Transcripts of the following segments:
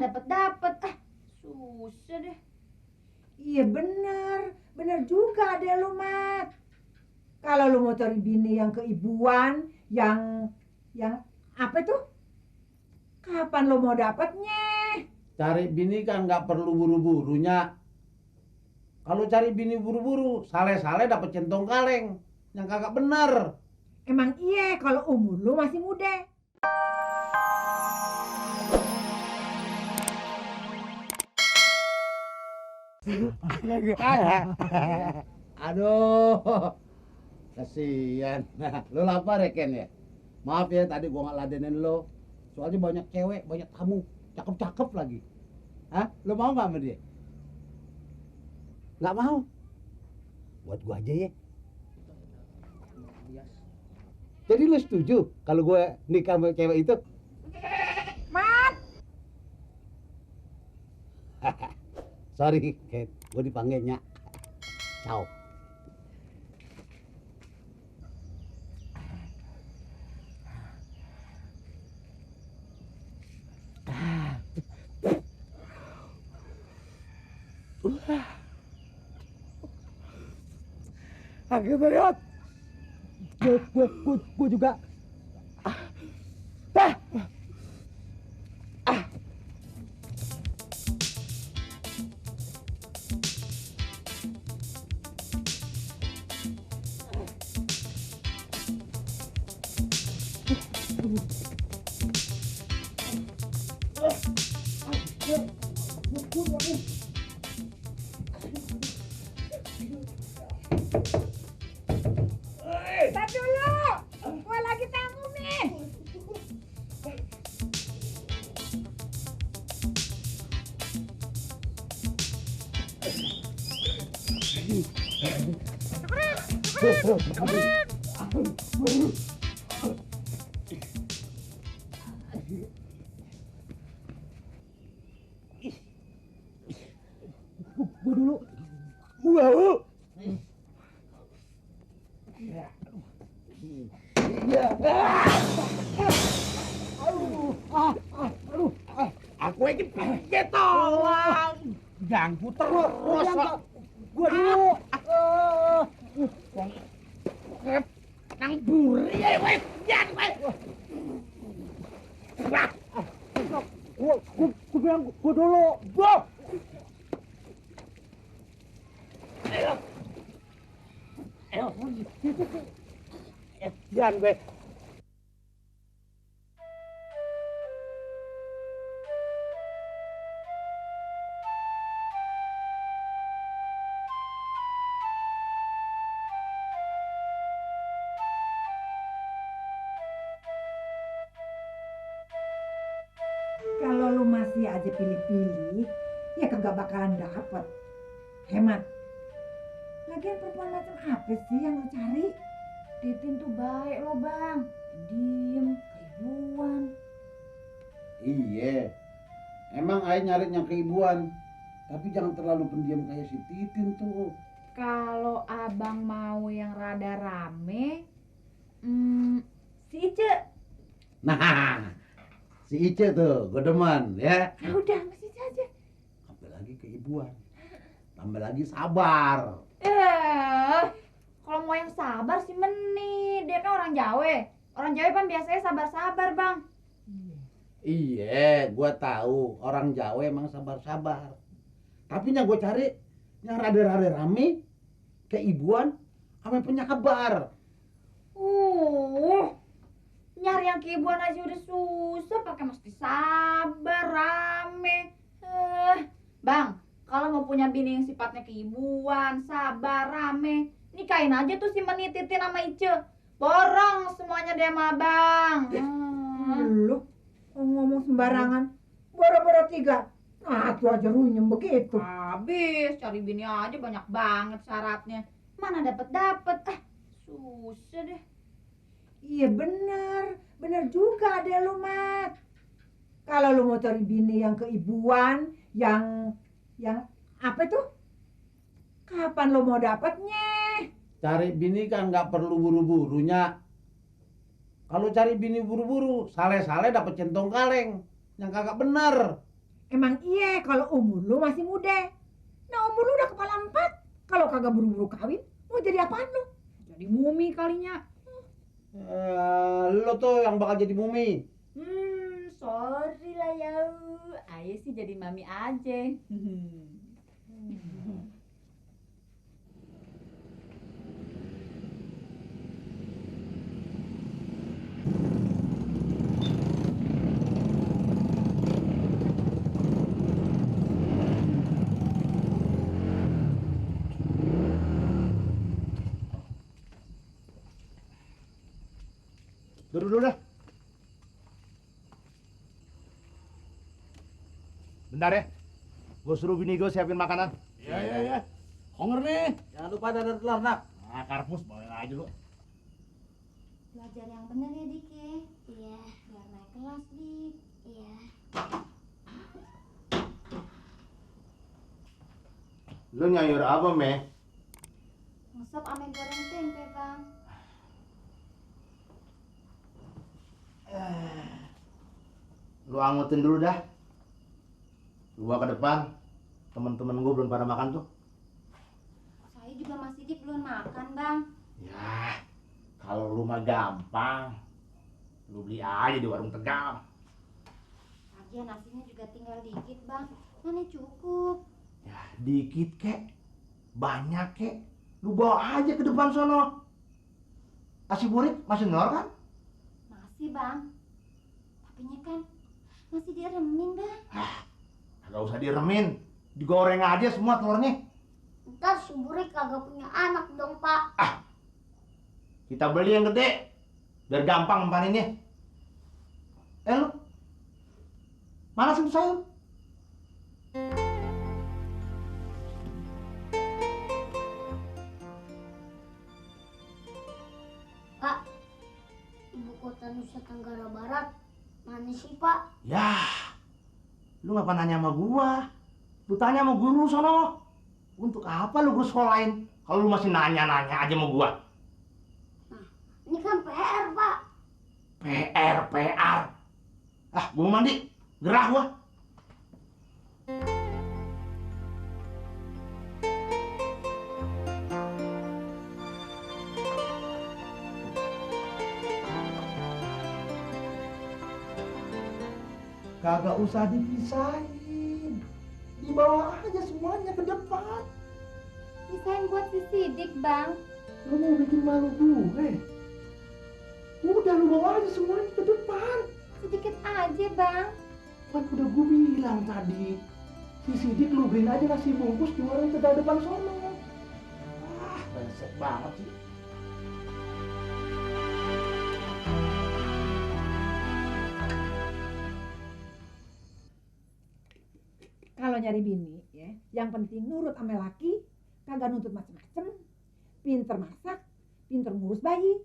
dapet. Susah deh. Iya bener juga ada lu, Mat. Kalau lu mau cari bini yang keibuan, yang apa tuh? Kapan lu mau dapetnya? Cari bini kan nggak perlu buru-burunya. Kalau cari bini buru-buru, sale-sale dapet centong kaleng. Yang kagak bener. Emang iya kalau umur lu masih muda. Aduh, kasihan. Lu lapar ya, Ken ya? Maaf ya tadi gua nggak ladenin lo. Soalnya banyak cewek, banyak tamu, cakep-cakep lagi. Hah? Lu mau nggak sama dia? Nggak mau? Buat gua aja ya. Jadi lu setuju kalau gue nikah sama cewek itu? Mat! Sorry, Ken. Gue dipanggilnya. Ciao. Akhirnya gue juga Tar dulu, gua lagi tamu nih. gue dulu mau. Aku ini pinggir tolong. Ganggu terus. Gue dulu. Nang buri ya, weh. Jangan, weh. Gue bilang gue dulu. Boh. Jangan, weh. Kalau lu masih aja pilih-pilih, ya kagak bakalan dapet. Hemat. Lagian perempuan macam apa sih yang lu cari? Titin tuh baik loh bang. Diem, keibuan. Iya. Emang ayah nyarinya keibuan. Tapi jangan terlalu pendiam kayak si Titin tuh. Kalau abang mau yang rada rame, si Ice. Nah, si Ice tuh, gue demen ya. Ya udah, sama si Ice aja. Tambah lagi keibuan. Tambah lagi sabar. Kalau mau yang sabar sih Meni. Dia kan orang Jawa. Orang Jawa kan biasanya sabar-sabar bang. Iya, gue tahu orang Jawa emang sabar-sabar. Tapi yang gue cari yang rada-rada rame, keibuan, sama yang punya kabar. Nyari yang keibuan aja udah susah, pakai mesti sabar, rame. Bang, kalau mau punya bini yang sifatnya keibuan, sabar, rame, nikahin aja tuh si Meni, Titin sama Ice. Borong semuanya dia sama abang. Lu ngomong sembarangan. Boro-boro 3. Nah, itu aja runyem begitu. Habis cari bini aja banyak banget syaratnya. Mana dapet. Susah deh. Iya bener juga ada lu, Mat. Kalau lu mau cari bini yang keibuan, yang apa tuh? Kapan lu mau dapetnya? Cari bini kan nggak perlu buru-burunya. Kalau cari bini buru-buru, sale-sale dapet centong kaleng. Yang kagak bener. Emang iya kalau umur lu masih muda. Nah umur lu udah kepala 4. Kalau kagak buru-buru kawin, mau jadi apaan lu? Jadi mumi kalinya. Lo tuh yang bakal jadi mumi. Sorry lah ya. Ayo sih jadi mami aja. Duduk dulu dah. Bentar ya, gue suruh bini gue siapin makanan. Iya. Honger nih. Jangan lupa ada telur, nak. Nah, karpus bawa aja lu. Belajar yang bener ya, Dik ya. Iya, biar naik kelas, Dik. Iya. Lu nyayur apa, Me? Ngesop ame goreng tempe, Bang. Lu angutin dulu dah. Lu bawa ke depan. Temen-temen gue belum pada makan tuh. Saya juga masih Dik belum makan, Bang. Ya, kalau rumah gampang, lu beli aja di warung Tegal. Lagian nasinya juga tinggal dikit, Bang. Mana cukup. Ya, dikit kek, banyak kek. Lu bawa aja ke depan sono. Nasi burit masih nor kan? Masih, Bang. Tapinya kan masih diremin, Bang. Gak usah diremin, digoreng aja semua telurnya. Ntar suburi kagak punya anak dong, Pak. Kita beli yang gede, biar gampang empaninnya. Lu, mana sih sayur? Pak, ibu kota Nusa Tenggara Barat mana sih, Pak? Ya, lu ngapa nanya sama gua? Lu tanya sama guru sono. Untuk apa lu gua sekolahin? Kalau lu masih nanya-nanya aja sama gua. Ini kan PR, Pak. PR. Gua mau mandi. Gerah gua. Kagak usah dipisahin. Dibawa aja semuanya ke depan. Pisahin buat si Sidik, Bang. Lu mau bikin malu gue? Udah lu bawa aja semuanya ke depan. Sedikit aja, Bang. Kan udah gue bilang tadi. Si Sidik lu beliin aja nasi bungkus di warung Tegal depan sono. Resek banget sih. Kalau nyari bini ya, yang penting nurut sama laki, kagak nuntut macem-macem, pinter masak, pinter ngurus bayi.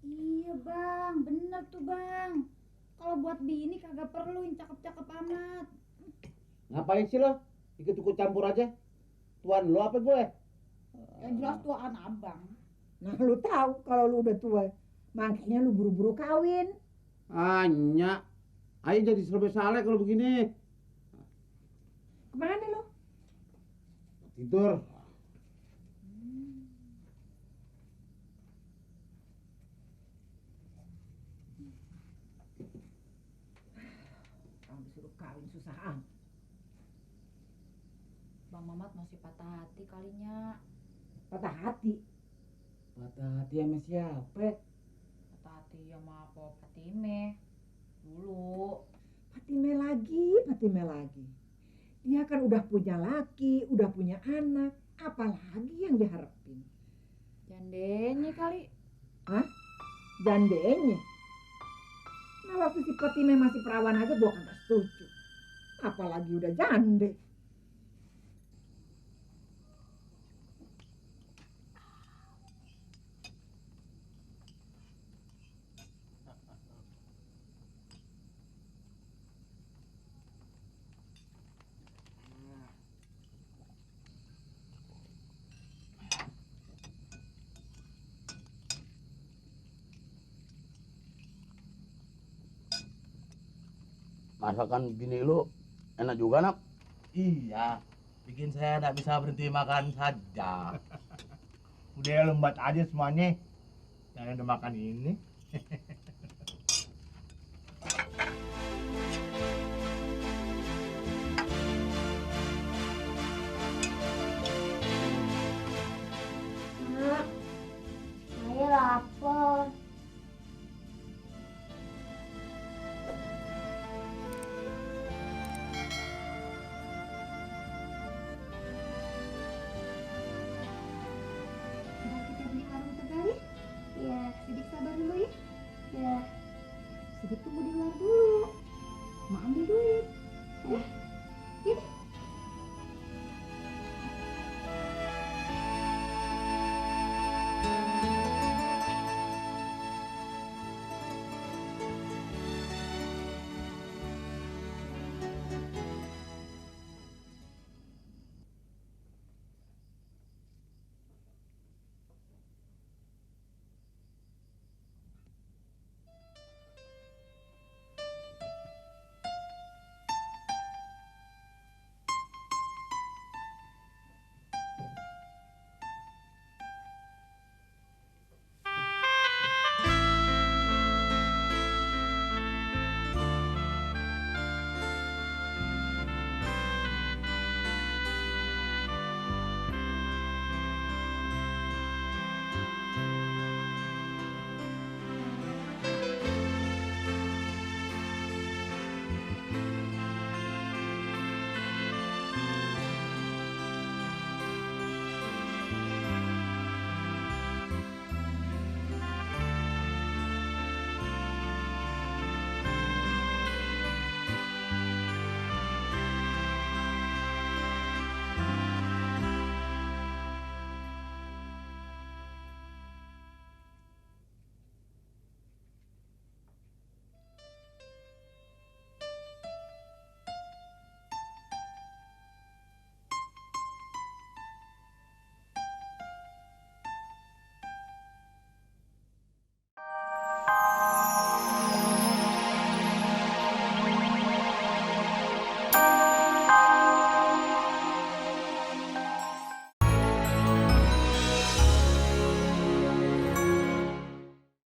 Iya bang, bener tuh bang. Kalau buat bini kagak perlu yang cakep-cakep amat. Ngapain sih lo? Ikut-ikut campur aja. Tuan lo apa gue? Yang jelas tuaan abang. Nah lu tahu kalau lu udah tua, makanya lu buru-buru kawin. Anya, ayo jadi serba salah kalau begini. Kemana lu? Tidur. Kalau disuruh kawin susah amat. Bang Mamat masih patah hati kalinya. Patah hati. Patah hati sama siapa? Patah hati sama Po Fatime. Dulu. Fatime lagi. Dia kan udah punya laki, udah punya anak, apalagi yang diharapin? Jandenya kali. Jandenya. Nah waktu si Fatime masih perawan aja gua kagak setuju. Apalagi udah jande. Masakan bini lu Enak juga, Nak. Iya, bikin saya tidak bisa berhenti makan saja. Udah lembat aja semuanya. Jangan udah makan ini.